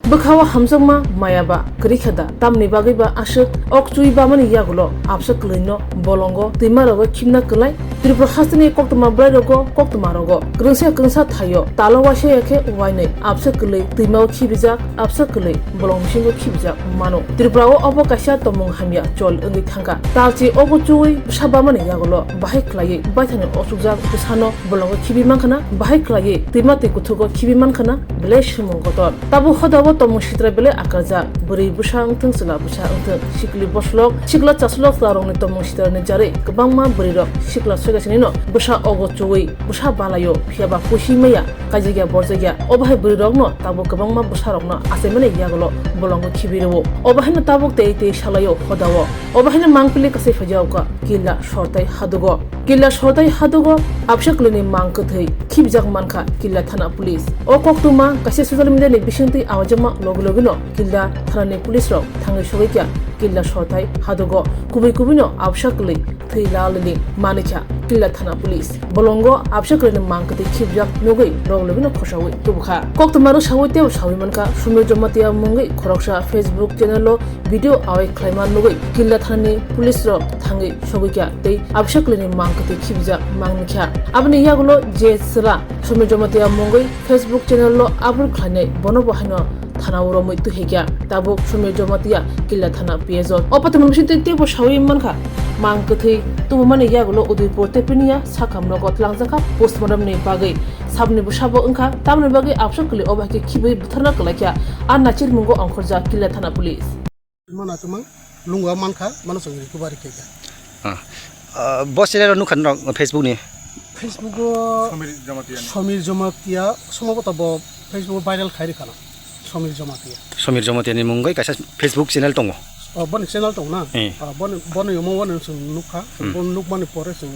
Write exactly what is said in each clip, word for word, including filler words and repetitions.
Bwkha-o hamjakma maya ba kwrwi kha da, tamni bagwi ba aswk ok chui bamani yagulo absa kwlwino bolongo twima rogo khibna kwlai. Tripura hasteni koktwma bwrwi rogo koktwma rogo kwrwngsa kwrwngsa thaio talo waisa ya khe wainwi absa kwlwi twima-o khibijak, absa kwlwi bolong bisingo khibijak mano. Tripura-o obo kaisa tongmung hamya chol wngwi thangkha. Talchi ogo chui bwsa bamani yagulo bahai khlaiwi baithani ochukjak bwsano bolongo khibi mankhana, bahai khlaiwi twima twi kuthugo khibi mankhana, belai swngmung kotor. Tabuk hodao tongmung sitra belai akarjak. Bwrwi bwsa wngthung, chwla bwsa wngthung, sikli boslok, sikla chaslok chwlarokni tongmung sitrani jarwi kwbangma bwrwirok sikla soigasinino bwsa ogo chuwi, bwsa balaio, phiyaba kuisimaya, kaijakya borjakya. Obo hai bwrwirokno tabuk kwbangma bwsarokno achaimani yagulo bolongo khibi rwo. Obo haino tabuk tei tei salaio hodao. Obo haino mangpili kasai phaijakha Killa Sortai hadugo. Killa Sortai hadugo absa kwlwini mang kwthwi khibijak mankha Killa thana police. O koktwma kaisa social media ni bisingtwi awajakma logi logino Killa thanani police rok thangwi sogwi kha Killa Sortai hadugo. Kubui kubui no absa kwlwi thwi la lini manwi kha Killa thana police. Bolongo absa kwlwini mang kwthwi khibijak nugwi logi logino khosawi tubukha. Koktwma rwsawi teibo sawi mankha Sumir Jamatia mungwi khoroksa Facebook channel o video awai khlaima nugwi Killa thanani police rok thangwi sogwi kha tei absa kwlwini mang kwthwi khibijak mangni kha. Aboni yagulo je chwla Sumir Jamatia mungwi Facebook channel o upload khlainai bono bo haino thana o romwi tuhi kha. Tabuk Sumir Jamatia Killa thana P S o. O patimon bising tei teibo sawi mankha mang kwthwi tubumani yagulo Udaipur tei Piniya sakham nogo twlangjakha postmortem ni bagwi. Saboni bwsabo wngkha tamoni bagwi absa kwlwi obo hai khe khibwi butharna kwlaikha. A nachirmungo ongkhorjak Killa thana police. Mano chumang lungwa mankha, mano chwng recovery khaikha. Ah. Ah, bo channel o nukha norok Facebook ni? Facebook o Samir Jamatia ni. Samir Jamatia, sombhoboto bo Facebook o viral khai rwkha na. Samir Jamatia. Samir Jamatia ni mungwi kaisa Facebook channel tongo. Oh, boni channel tongo na? Eh. Ah, boni, boni omo boni chwng nukha. Hmm. Bo nukmani pore chwng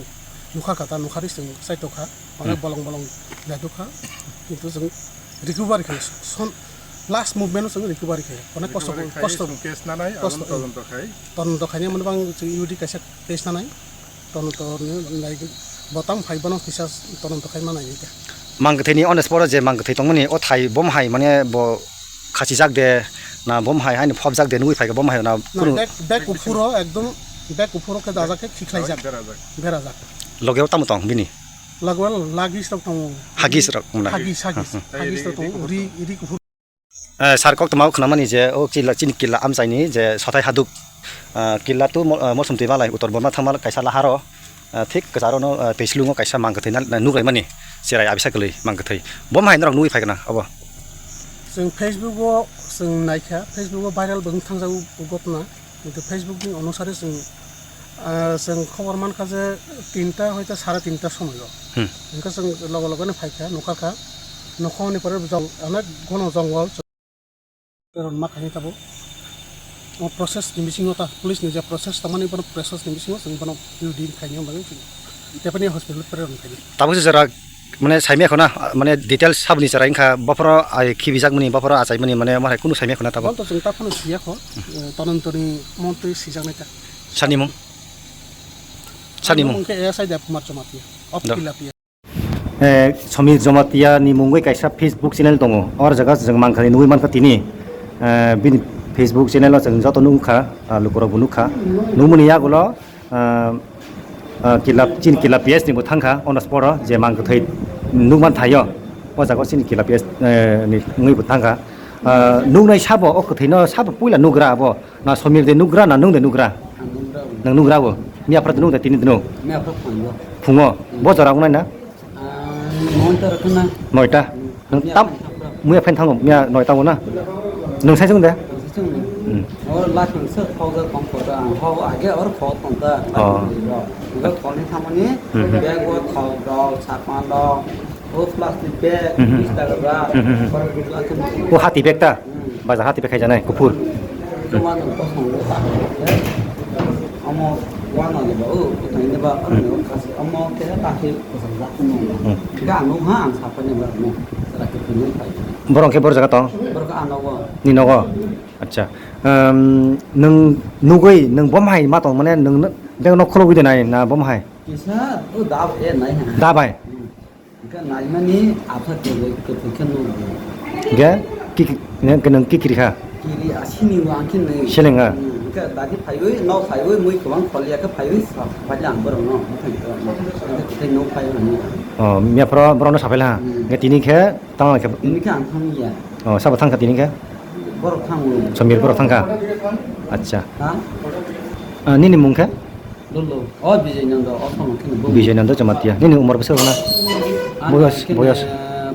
nukha kha ta, nukhari chwng saitokha. Onek Hmm. bolong bolong jadukha, kintu chwng recovery khai son last movement o chwng recovery khai. Onek kosto Recovery khai kosto chwng case nanai, kosto aboni todonto khai. Todonto khaini mani bang chwng U D kaisa case nanai. Todonto ni nai botang phai bono kisa todonto khai manai ni ta. Mang kwthwi ni on the spot o je mang kwthwi tongmani o thai bom hai mane bo khachijak de na bom hai haino phobjak de nugwi phaikha bom hai na Na kunu bag, bag kuphuro ekdom bag kuphuro khe dajak khe khikhlaijak. Berajak. Berajak. Logeo tamo tong bini? Lagwal lagis rok tongo. Hagis rok wngna. Hagis, hagis. Hmm, hmm. Hagis rok tongo. Ri, ri kuphur. Eh, sir kok toma khwnamani je o killa chini killa amchaini je sothai haduk. Ah, killa tu mo-, ah, Mosomtwi malai Uttor Borma thangma kaisa laharo. Ah, thik kwcharo no, ah, twislungo kaisa mang kwthwi na, na nuklaimani cherai abisa kwlwi mang kwthwi. Bom hai norok nugwi phaikha na obo? Chwng Facebook o chwng naikha, Facebook o viral bo wng thangjago o gotna. Kintu Facebook ni onusare chwng, ah, chwng khobor mankha je tinta hoite sare tinta somoio. Hmm. Hwnkhe chwng logo logo no phaikha, nukharkha. Nokhorni pore jong-, onek gono jongol. Preron ma khaini tabuk. O process ni bisingo ta, police ni je process tamani bono process ni bisingo chwng bono U D khaini bagwi chwng Japanese hospital preron khaini. Tabuk se jora mane saimaya khona, mane details saboni chara wngkha, bophoro ai khibijakmani, bophoro achaimani, mane omo hai kunu saimaya khona tabuk. Bono to chwng ta phano siya kho, eh, todonto ni montwi sijaknai ta. Sani mung? Sani mung? Mung khe A S I Dev Kumar Jamatia, of Do. Tilapia. Eh, Samir Jamatia ni mungwi kaisa Facebook channel tongo. Or jaga chwng mankha nugwi mankha tini. Eh, bini Facebook channel o chwng joto nukha, ah, lukurok bo nukha. Nukmani yagulo ah, ah, kila, chini kila P S ni bo thangkha, ono sporo je mang kwthwi nukman thaio, o jaga chini kila P S, eh, ni wngwi bo thangkha. Ah, nuknai sabo, o kwthwino sabo puila nugra abo, na Somir de nugra, na nung de nugra? Ang nugra bo. Nang nugra bo? Miya phra de nung de tini de nung? Miya phra phungo. Phungo? Hmm. Bo jora wngnai na? Ah, noita rwkha na. Noita? Hmm. Nwng tam, muya phain thango, muya noi tango na? Nwng sai chwng de? Nwng sai chwng de. Hmm. O last nwng sir khawjak tong kho da, ang hao age or kho tong da. Oh. Nwng khoni thamani, hmm, bag o thok rok, sakma rok, o plastic bag, hmm, hmm, bis taka rok, hmm, hmm, hmm, plastic. O hati bag ta? Hmm. Baja hati bag khai janai, kuphur. Joma nwng kosong o ta. Omo wana ni ba, o, kotoi ni ba, hmm, omo khe ta khe. Hmm. Ga nung ha ang sa phai nang mo. Sara ke phai nang phai. Borok khe bor jaga tong? Borok a nogo. Ni nogo? Acha. Ehm, nwng nugwi, nwng bom hai ma tong mane nwng n-, beng nok khulugwi de nai na bom hai? Kisa, o da e nai ha. Da bai? Hmm. Ga nai mani apha ke ke ke ke no. Ge? Ki, ki, nang, nang kikiri kha? Kiri asini wa angkin nai. Seleng ha? Hmm, hingke dagi phaiwi, no phaiwi, mui kwbang khol ya khe phaiwi, sa, phai ang borok no, bwthai borok no. Hingke tei no phai mani. Oh, miya phoro borok no sapai la ha? Hmm. Hingke tini khe tang khe? Tini khe ang thang ya. Oh, sabo thang kha tini khe? Borok thang o. Somir borok thang kha? Acha. Ha? Ah, nini mung khe? Lolo. Oh, Bijay Nando, oh, tamo khe bo. Bijay Nando Jamatia. Nini umor bwswk na? Ang boyos, khe boyos.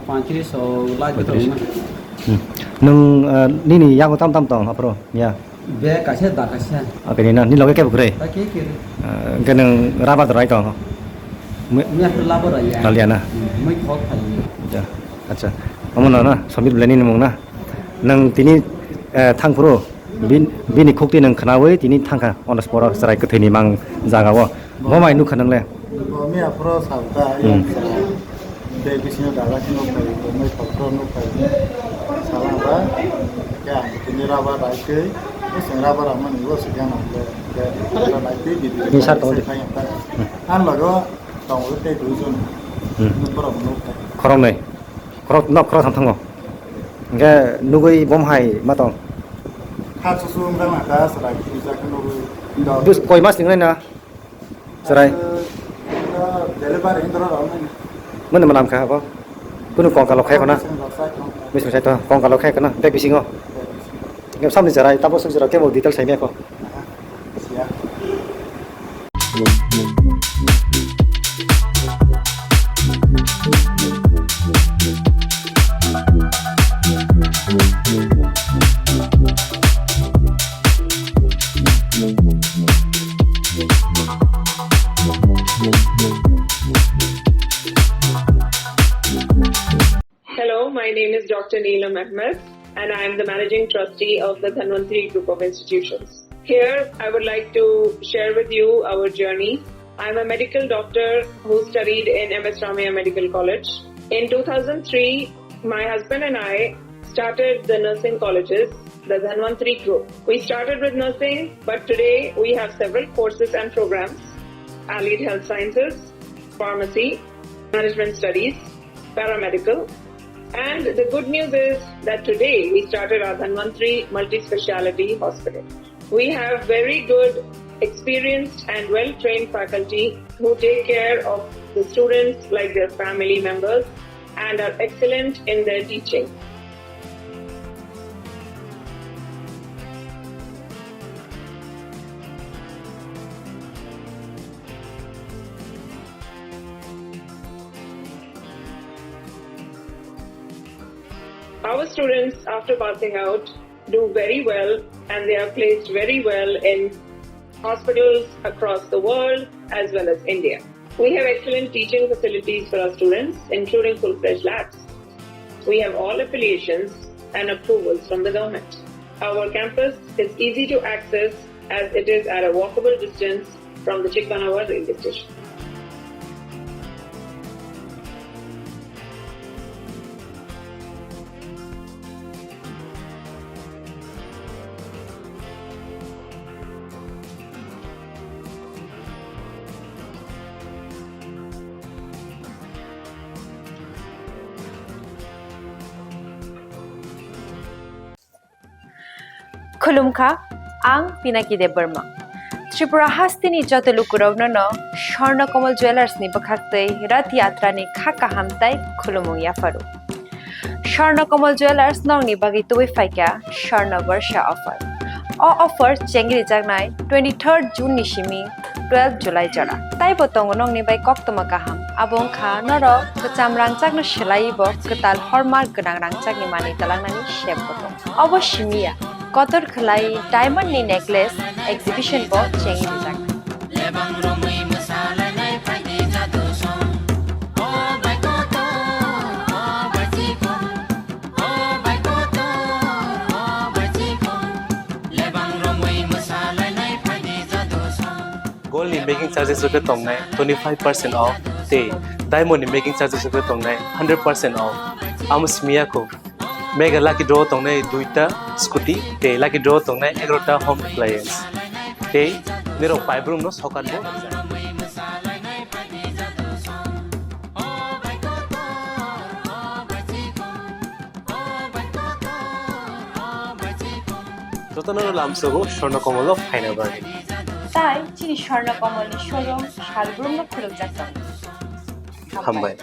Paitris o lai. Paitris. Khe. Hmm. Nwng, ah, nini yago tam tam tong, aphuru, ya? Be kaisa, da kaisa. Oke, nini, nini loge kebo kwrwi? Ta khe kwrwi. Ah, hwnkhe nwng rubber dwrai tong? Mui- Mui aphuru rubber ya. Lalia na? Hmm, mui khok phai. Ja, acha. Omo no na, Somir Blai nini mung na? Nwng tini, eh, thangphuru bin-, bini khukti nwng khnaui tini thangkha, ono sporo chwrai kwthwini mang jagao. Bo mai nukha nwng le? Bo miya phoro salta, hmm, yang chwrai. Tei bisingo daga khe nukphai, bo mai phokro nukphai. Salangba, khe ang tini rubber bai twi, bo chwng rubber rwmani bo se gana le, le, le bai twi, bini ni sar tongo de. Ang logo tongo tei duijon. Hmm. Borok nukphai. Khoroknwi. Khorok, nok khorok tham thango. Hingke nugui bom hai ma tong. Kha susu wng jang na ta chwrai kisa khe nugui. Bus koi mas ni na chwrai. Delivery indra rok nai. Mano manam kha bo. Kunu kongkalo khai khona. Mising rok sai khona. Mising sai to kongkalo khai khona. Bek bisingo. Bek bisingo. Ngam samni chwrai tabo suk chwrai kebo detail sai me kho. Aha. Siya. Hello, my name is Doctor Neelam Ahmed, and I am the Managing Trustee of the Dhanvantri Group of Institutions. Here, I would like to share with you our journey. I am a medical doctor who studied in M S Ramaiah Medical College. In two thousand three, my husband and I started the nursing colleges, the Dhanvantri Group. We started with nursing, but today we have several courses and programs: allied health sciences, pharmacy, management studies, paramedical. And the good news is that today we started our Dhanvantri Multi-Speciality Hospital. We have very good, experienced and well-trained faculty who take care of the students like their family members and are excellent in their teaching. Our students, after passing out, do very well and they are placed very well in hospitals across the world as well as India. We have excellent teaching facilities for our students, including full-fledged labs. We have all affiliations and approvals from the government. Our campus is easy to access as it is at a walkable distance from the Chikmanawa railway station. Khulumkha, ang Pinaki Debbarma. Tripura hasteni joto lukurokno no Swarna Kamal Jewellers ni bwkhaktwi Rath Yatra ni kha kaham tai khulumung yapharu. Swarna Kamal Jewellers nokni bagwi tubui phaikha Swarna Barsha offer. O offer chengrijaknai twenty-third June ni simi twelve July jora. Taibo tongo nokni bai koktwma kaham. Abo wngkha norok kwcham rangchakno swlaiwi bo kwtal hallmark gwnang rangchakni manwi twlangnani sep bo tongo. Obo simi ya, kotor khwlai diamond ni necklace exhibition bo chengrijaknai. Lebang romwi mwsalainai phaidi jadu song. O bai kotor, o bai chikon, o bai kotor, o bai chikon. Lebang romwi mwsalainai phaidi jadu song. Gold ni making charges rok khe tongnai twenty five percent off tei diamond ni making charges rok khe tongnai hundred percent off. Amo simi ya kho. Mega lucky draw tongnai duita scooty tei lucky draw tongnai egarota home appliance. Tei nirok paibrum no sokat bo. Jotono lamsogo Swarna Komolo phaina bagwi. Tai chini Swarna Komolni showroom salbrumno khulukjak tongo. Hambai.